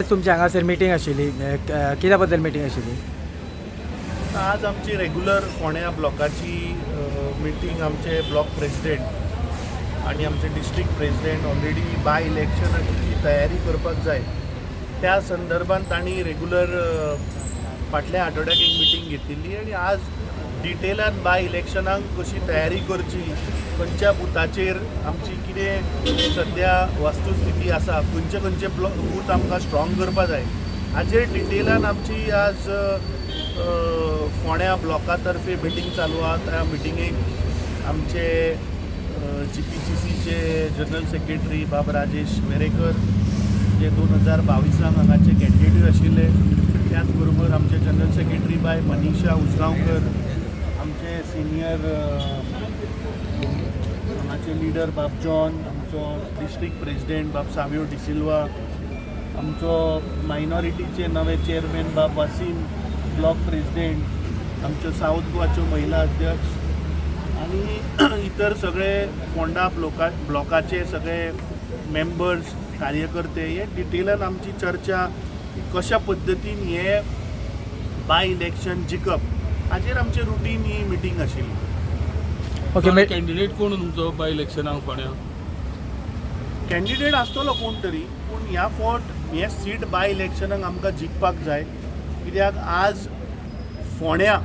आज तुमची हांगासर मिटींग आशिल्ली, कित्या बद्दल मिटींग आशिल्ली? आज आमची रेग्युलर फोंड्या ब्लॉकाची मिटींग. आमचे ब्लॉक प्रेसिडेंट आणि आमचे डिस्ट्रिक्ट प्रेसिडेंट ऑलरेडी बाय इलेक्शनाची जी तयारी करपाक जाय त्या संदर्भात तांणी रेग्युलर फाटल्या आठवड्याक एक मिटींग घेतिल्ली आनी आज डिटेलान बाय इलेक्शनाक कशी तयारी करची, खंयच्या बुथाचेर आमची कितें सद्या वस्तुस्थिती आसा, खंयचे खंयचे ब्लॉक बूथ आमकां स्ट्रॉंग करपा जाय, हाजेर डिटेलान आमची आज फोंड्या ब्लॉका तर्फे मिटींग चालू आहा. त्या मिटिंगेक आमचे जीपीसीसीचे जनरल सेक्रेटरी बाब राजेश वेरेकर, जे 2022 हांगाचे कॅन्डिडेट आशिल्ले, त्याच बरोबर आमचे जनरल सेक्रेटरी बाय मनीषा उसगांवकर, आमचे सिनियर हांगाचे लिडर बाब जॉन, आमचो डिस्ट्रिक्ट प्रेसिडेंट बाब सावियो डिसिल्वा, आमचो मायनॉरिटीचे नवे चेअरमॅन बाब वासीम, ब्लॉक प्रेसिडेंट, आमच्यो सावथ गोवाच्यो महिला अध्यक्ष आनी इतर सगळे फोंडा ब्लॉकाचे सगळे मेंबर्स, कार्यकर्ते, हे डिटेलान आमची चर्चा कशा पद्दतीन हे बाय इलेक्शन जिखप हाजेर आमची रुटीन ही मिटींग आशिल्ली. ओके. कॅन्डिडेट कोण तुमचो बाय इलेक्शनाक फोंड्या? कॅन्डिडेट आसतलो कोण तरी, पूण ह्या फावट हें सीट बाय इलेक्शनाक आमकां जिखपाक जाय, कित्याक आज फोंड्या,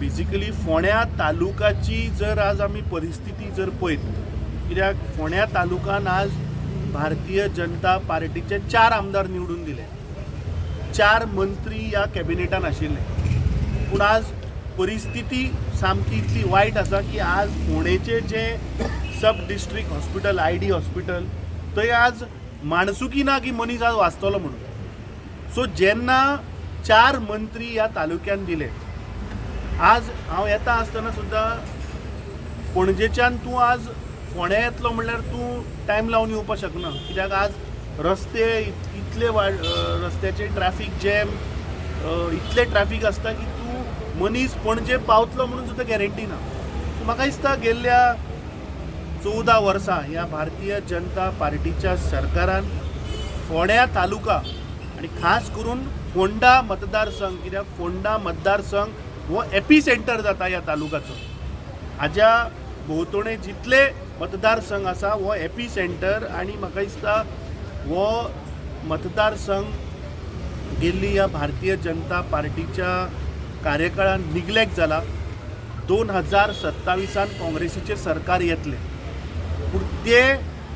बेजिकली फोंड्या तालुकाची जर आज आमी परिस्थिती जर पळयत, कित्याक फोंड्या तालुकान आज भारतीय जनता पार्टीचे चार आमदार निवडून दिले, चार मंत्री ह्या कॅबिनेटान आशिल्ले, पूण आज परिस्थिती सामकी इतली वायट आसा की आज फोंडेचे जे सब डिस्ट्रिक्ट हॉस्पिटल, आयडी हॉस्पिटल, थंय आज माणसुकी ना की मनीस आज वाचतलो म्हणून. सो जेन्ना चार मंत्री ह्या तालुक्यान दिले, आज हांव येता आसतना सुद्दां पणजेच्यान तूं आज फोंड्या येतलो म्हणल्यार तूं टायम लावन येवपाक शकना, कित्याक आज रस्ते इतले वाड, रस्त्याचे ट्रॅफीक जॅम, इतले ट्रॅफीक आसता की तूं मनीस पणजे पावतलो म्हणून सुद्दां गॅरंटी ना. सो म्हाका दिसता गेल्ल्या 14 वर्सां ह्या भारतीय जनता पार्टीच्या सरकारान फोंड्या तालुका आनी खास करून फोंडा मतदारसंघ, कित्याक फोंडा मतदारसंघ हो एपी सेंटर जाता ह्या तालुकाचो, हाज्या भोंवतणे जितले मतदारसंघ आसा हो एपी सेंटर, आनी म्हाका दिसता हो मतदारसंघ गेल्ली ह्या भारतीय जनता पार्टीच्या कार्यकाळान निग्लेक्ट जाला. 2027 काँग्रेसीचें सरकार येतलें, पूण ते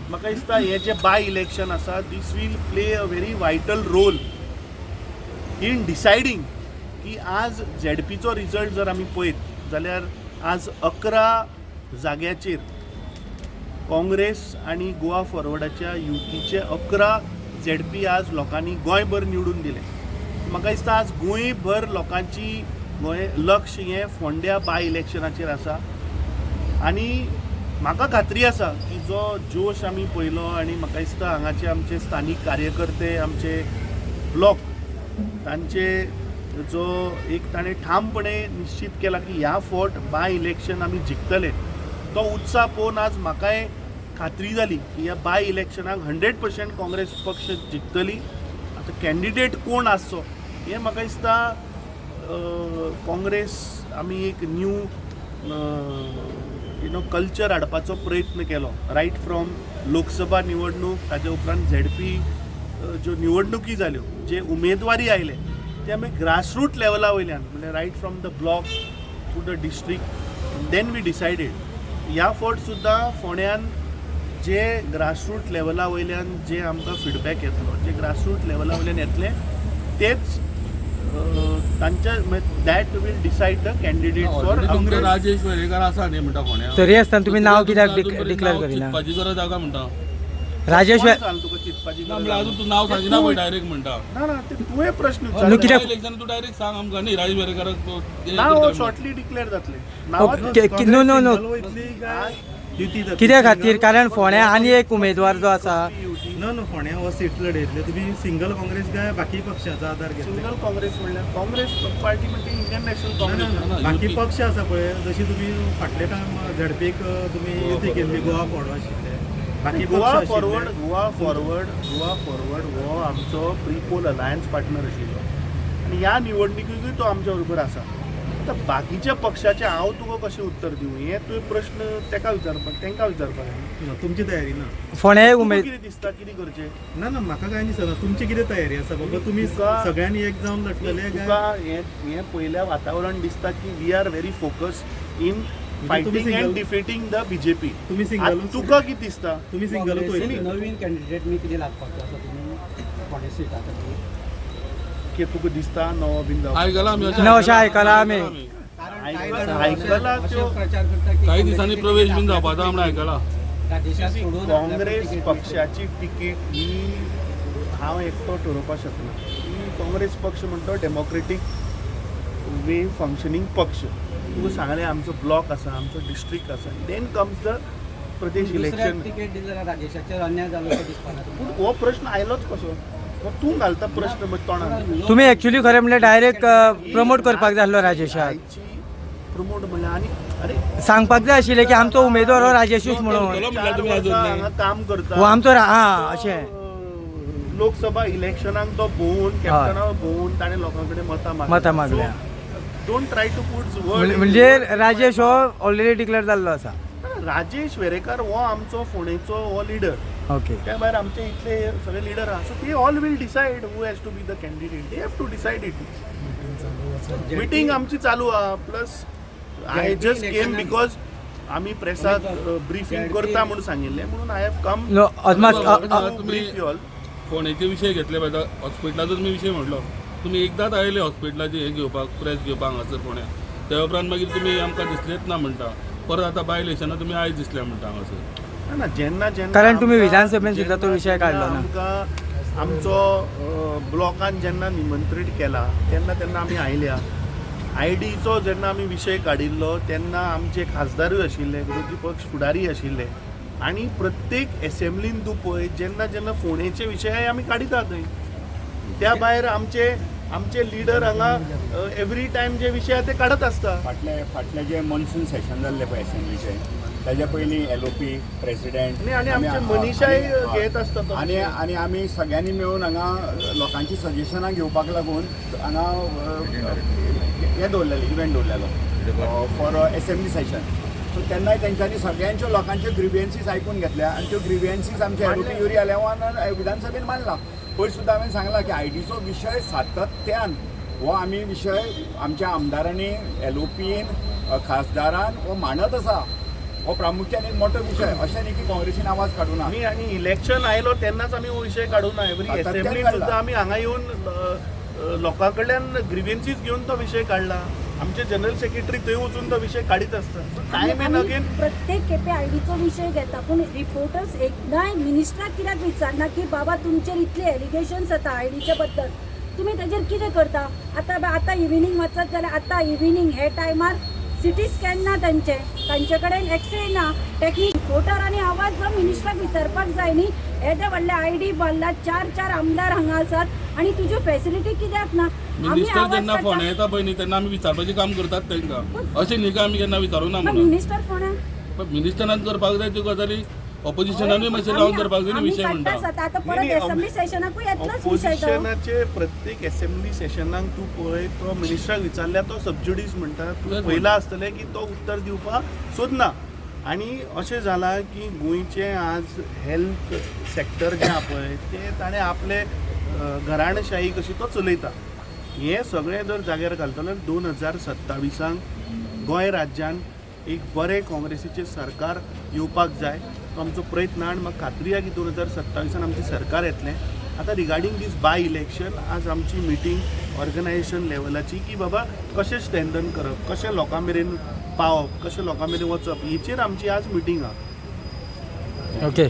म्हाका दिसता हे जे बाय इलेक्शन आसा, this will play a very vital role in deciding की आज झेडपीचो रिजल्ट जर आमी पळयत जाल्यार आज 11 जाग्याचेर काँग्रेस आनी गोवा फॉरवर्डाच्या युतीचे 11 झेडपी आज लोकांनी गोंयभर निवडून दिले. म्हाका दिसता आज गोंयभर लोकांची गोंय लक्ष हें फोंड्या बाय इलेक्शनाचेर आसा आनी म्हाका खात्री आसा की जो जोश आमी पळयलो आनी म्हाका दिसता हांगाचे आमचे स्थानीक कार्यकर्ते, आमचे ब्लॉक, तांचे जो एक ताणें ठामपणे निश्चित केला की ह्या फावट बाय इलेक्शन आमी जिखतले, तो उत्साह पळोवन आज म्हाकाय खात्री जाली की ह्या बाय इलेक्शनाक 100% काँग्रेस पक्ष जिखतली. आतां कॅन्डिडेट कोण आसचो हें म्हाका दिसता काँग्रेस आमी एक न्यू you know culture हाडपाचो प्रयत्न केलो, रायट फ्रॉम लोकसभा निवडणूक, ताजे उपरांत झेडपी ज्यो निवडणुकी जाल्यो, जे उमेदवारी आयले ते आमी ग्रासरूट लेवला वयल्यान, म्हणल्यार right from the block to the district, then we decided. ह्या फावट सुद्दां फोंड्यान जे ग्रासरूट लेवला वयल्यान जे आमकां फिडबॅक येतलो, जे ग्रासरूट लेवला वयल्यान येतले तेच तांच्या, that will decide the candidate for already तुमचे राजेश वेरेकर आसा न्ही म्हणटा फोंड्या. तरी आसतना तुमी नांव कित्याक डिक्लेअर करिना? चिंतपाची गरज आसा म्हणटा. राजेश तुका चिंतपाची ना, गरज म्हणल्यार आसा. अजून तूं नांव सांगिना पळय, डायरेक्ट म्हणटा. ना ना, ते तुवें प्रश्न न्हू, विचारले. कित्याक- इलेक्शन तूं डायरेक्ट सांग आमकां न्ही राजेश वेरेकराक हे नाव करता म्हणून. शॉर्टली डिक्लेअर जातले नांवां. नो नो नो, वयतली काय युती जातली? कित्या खातीर? कारण फोंड्या आनी एक उमेदवार जो आसा. ना न्हू, फोंड्या हो सीट लढयतले तुमी सिंगल काँग्रेस काय बाकी पक्षाचो आधार घेतले? सिंगल काँग्रेस म्हणल्यार काँग्रेस पार्टी म्हणजे इंडियन नॅशनल काँग्रेस. ना, बाकी युती. पक्ष आसा पळय, जशी तुमी फाटले टायम झेडपीक तुमी युती केल्ली, गोवा फॉरवर्ड आशिल्ले. बाकी गोवा पक्ष फॉरवर्ड, आशिल्ले. गोवा फॉरवर्ड, गोवा फॉरवर्ड हो आमचो प्री पोल अलायन्स पार्टनर आशिल्लो आनी ह्या निवडणुकीकूय तो आमच्या बरोबर आसा. आतां बाकीच्या पक्षाचें हांव तुका कशें उत्तर दिवं हें तुवें प्रश्न तेका विचारपाक, तांकां विचारपाक जाय. ना, तुमची तयारी ना. फोंड्या एक तुका उमेद कितें दिसता कितें करचें? ना ना, म्हाका कांय दिसना. तुमची कितें तयारी आसा बाबा? तुमी सगळ्यांनी एक जावन लढटले काय? तुका हें हें पयल्या वातावरण दिसता की we are very focus in fighting and defeating the BJP. तुमी सिंगल, तुका कितें दिसता? तुमी सिंगलूच काँग्रेसीन वयतले. नवीन कॅन्डिडेट मी कितें लागपाचो आसा तुमी फोंडें सिटा खातीर? की तुका दिसता नवो बीन जावपाक? आयकलां आमी अशें. ना, अशें आयकलां आमी. कारण कांय आयकलां- जाण आयकलां अशें त्यो- प्रचार करता की काही दिसांनी काँग्रेसीची प्रवेश बीन तिकीट जावपाचो म्हण आयकलां. राजेशाक सोडून काँग्रेस आपल्याक तिकीट पक्षाची तिकीट ही हांव एकटो ठरोवपाक शकना. ही काँग्रेस पक्ष म्हणटा डेमोक्रेटीक वे फंक्शनींग पक्ष. तुका सांगलें, आमचो ब्लॉक आसा, आमचो डिस्ट्रिक्ट आसा, then comes the Pradesh दुसऱ्याक इलेक्शन. तिकीट दिली जाल्यार राजेशाचेर अन्याय जालो असो दिसपाना पूण तुमकां? हो प्रश्न आयलोच कसो? मग तूं घालता प्रश्न मग तोंडान. तुमी एक्चुली खरें म्हणल्यार डायरेक्ट प्रमोट करपाक जाय आसलो राजेशाक. प्रमोट म्हणल्यार आनी अरे सांगपाक जाय आशिल्लें की आमचो उमेदवार हो राजेशूच म्हणून. म्हणल्यार चार तुमी अजून वर्सां न्ही. हांगा काम करता. हो आमचो हां अशें. लोकसभा इलेक्शनाक तो भोंवून, कॅप्टना भोंवून ताणें लोकां कडेन मतां मागल्या. मतां मागल्या. Don't try to put word. म्हणजे राजेश हो ऑलरेडी डिक्लेअर जाल्लो आसा. राजेश वेरेकर हो आमचो फोंडेचो हो लिडर. ओके. त्या भायर आमचे इतले सगळे लिडर आहा, so they all will decide who has to be the candidate. They have to decide it. Meeting आमची चालू आहा. Plus I just came because आमी प्रेसाक ब्रिफींग करता म्हणून सांगिल्लें, म्हणून I have come no अदमास तुम्ही- ब्रीफ you all. फोंडेचे विशय घेतले पळय, हॉस्पिटलाचो तुमी विशय म्हणलो. तुमी एकदांच आयले हॉस्पिटलाचे हे घेवपाक, प्रेस घेवपाक हांगासर फोंड्या. त्या उपरांत मागीर तुमी आमकां दिसलेच ना म्हणटा. परत आतां बाय इलेक्शनाक तुमी आयज दिसले म्हणटा हांगासर. ना, ना, जेन्ना जेन्ना कारण तुमी आमकां- विधानसभेन सुद्दां तो जेन्ना- विशय काडलो ना. आमकां आमचो ब्लॉकान जेन्ना निमंत्रीत केला तेन्ना तेन्ना आमी आयल्या. आयडीचो जेन्ना आमी विशय काडिल्लो तेन्ना आमचे खासदारूय आशिल्ले, विरोधी पक्ष फुडारी आशिल्ले आनी प्रत्येक एसेंब्लीन तूं पळय जेन्ना जेन्ना फोंडेचे विशय आमी काडितात थंय. त्या भायर आमचे आमचे लिडर हांगा एवरी टायम जे विशय आहा ते काडत आसता. फाटले फाटले जे मॉन्सून सेशन जाल्ले पळय असेंब्लीचे, ताज्या पयलीं एलओपी प्रेसिडेंट आनी आनी आमचे मनीशाय घेत आसता तो आनी विशय. आनी आमी सगळ्यांनी मेळून हांगा लोकांची सजेशनां घेवपाक लागून हांगा हें दवरलेलें, इव्हेंट दवरलेलो फॉर एसेंब्ली सेशन. सो तेन्नाय तेंच्यांनी सगळ्यांच्यो लोकांच्यो ग्रिवियन्सीस आयकून घेतल्या आनी त्यो ग्रिवियन्सीस आमच्या एलओपी युरी आलेवान विधानसभेन मांडला. पयर सुद्दां हांवें सांगलां की आयडीचो विशय सातत्यान हो आमी विशय आमच्या आमदारांनी, एलओपीन, खासदारान हो मांडत आसा. हो प्रामुख्यान एक मोठो विशय. अशें न्ही की काँग्रेसीन आवाज काडूना. आमी आनी इलेक्शन आयलो तेन्नाच आमी हो विशय काडूना. एवरी सातत्यान एसेंब्लीन काडला. सुद्दां आमी हांगा येवन लोकां कडल्यान ग्रिवियन्सीस घेवन तो विशय काडला. आमचे जनरल सेक्रेटरी थंय वचून तो विशय काडीत आसता. टायम एंड आमी अगेन प्रत्येक खेपे आयडीचो विशय घेता, पूण रिपोर्टर्स एकदांय मिनिस्टराक कित्याक विचारना की बाबा तुमचेर इतले एलिगेशन्स जाता आयडीच्या बद्दल, तुमी ताजेर कितें करता? आतां आतां इव्हिनींग वचत जाल्यार आतां इव्हिनींग हे टायमार सिटी स्कॅन ना तांचे, तांचे कडेन एक्सरे ना. टेक्नीक रिपोर्टर आनी आवाज जो मिनिस्टराक विचारपाक जाय न्ही. येदे व्हडले आयडी बांदला, चार चार आमदार हांगा आसात आनी तुज्यो फेसिलिटी कित्याक ना? आमी मिनिस्टर आवाज जेन्ना काडटा. फोंड्या येता पळय न्ही तेन्ना आमी विचारपाचें काम करतात तांकां. अशें न्ही काय आमी केन्ना विचारूना म्हणून. मिनिस्टर फोंड्या पण मिनिस्टरान करपाक जाय त्यो गजाली, ऑपोजिशनानूय मातशें लावन धरपाक जाय न्ही आमी विशय म्हणटा. काडटाच आतां. आतां परत नाही, नाही, असेंब्ली सेशनाकूय येतलोच विशय तो. ऑपोजिशनाचे प्रत्येक एसेंब्ली सेशनाक तूं पळय तो मिनिस्टराक विचारल्यार तो सबज्युडीस म्हणटा. तूं तेच. पयला आसतलें की तो उत्तर दिवपाक सोदना. आनी अशें जालां की गोंयचें आज हेल्थ सेक्टर जें आहा पळय तें ताणें आपले घराणशाही कशी तो चलयता. हें सगळें जर जाग्यार घालतलो 2027 गोंय राज्यान एक बरें काँग्रेसीचें सरकार येवपाक जाय, तो आमचो प्रयत्न. आनी म्हाका खात्री आहा की 2027 आमचें सरकार येतलें. आतां रिगार्डींग दीस बाय इलेक्शन आज आमची मिटींग ऑर्गनायझेशन लेवलाची की बाबा कशें स्ट्रेंथन करप, कशें लोकां मेरेन पावप, कशें लोकां मेरेन वचप, हेचेर आमची आज मिटींग आहा. Okay,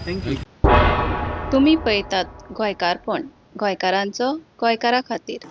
thank you. तुमी पळयतात गोंयकारपण, गोंयकारांचो गोंयकारा खातीर.